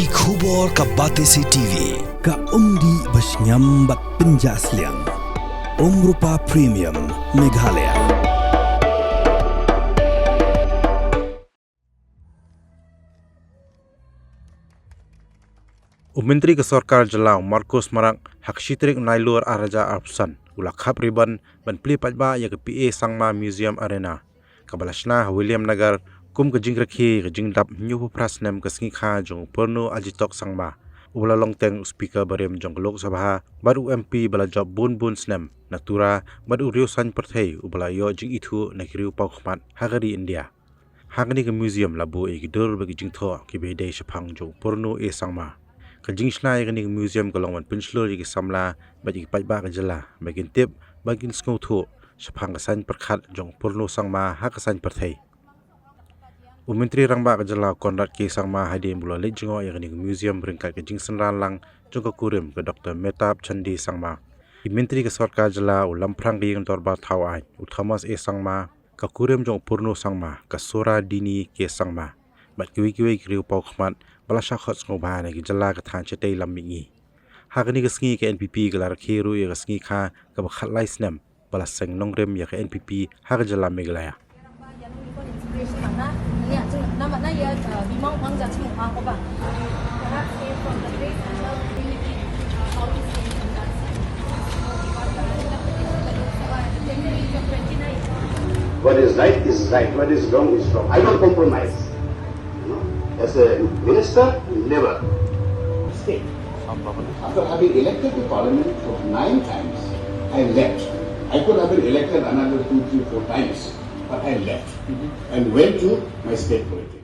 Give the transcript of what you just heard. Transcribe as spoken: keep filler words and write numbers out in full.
Ki khubor ka Batesi T V, ka umdih ba shngiam bad pynjah sliang. Umrupa Premium, Meghalaya. U Myntri ka Sorkar Jylla u Marcuise Marak ha ka shi tarik Nailur ar hajar arphew san u la khap ribbon ban plie paidbah ïa ka P A Sangma Museum Arena, kaba la shna ha Williamnagar, kum ka jingrakhe ka jingdap hynñiewphew phra snem ka sngi kha jong u Purno Agitok Sangma, uba la long teng u Speaker barim jong ka Lok Sabha bad u M P ba la jop bun bun snem na Tura, bad u riew saiñ pyrthei uba la ïoh jingithuh na ki riew pawkhmat ha ka ri India. Ha kane ka museum la buh ïa ki dur bad ki jingthoh kiba ïadei shaphang jong u Purno A Sangma. Ka jingshna ïa kane ka museum ka long ban pynshlur ïa ki samla bad ïa ki paidbah ka jylla ba kin tip, ba kin sngewthuh shaphang ka saiñ pyrkhat jong u Purno Sangma ha ka saiñ pyrthei. U Myntri Rangbah ka jylla u Conrad K Sangma hadien ba u la leit jngoh ïa kane ka museum ryngkat ka jingsynran lang jong ka kurim ka Doktor Mehtab Chande Sangma, ki Myntri ka Sorkar Jylla, u Lamphrang ka Ïing Dorbar Thawaiñ u Thomas A Sangma, ka kurim jong u Purno Sangma, ka Sora Dini K Sangma, bad kiwei kiwei ki riew pawkhmat ba la shah khot sngewbha na ki jylla ka thaiñ shatei lam mihngi. Ha kane ka sngi ka N P P ka la rakhe ruh ïa ka sngi kha kaba khatlai snem ba la seng nongrim ïa ka N P P ha ka jylla Meghalaya. What is right is right, what is wrong is wrong. I don't compromise. You know, as a minister, never. State. After having elected to parliament for nine times, I left. I could have been elected another two, three, four times, but I left and went to my state politics.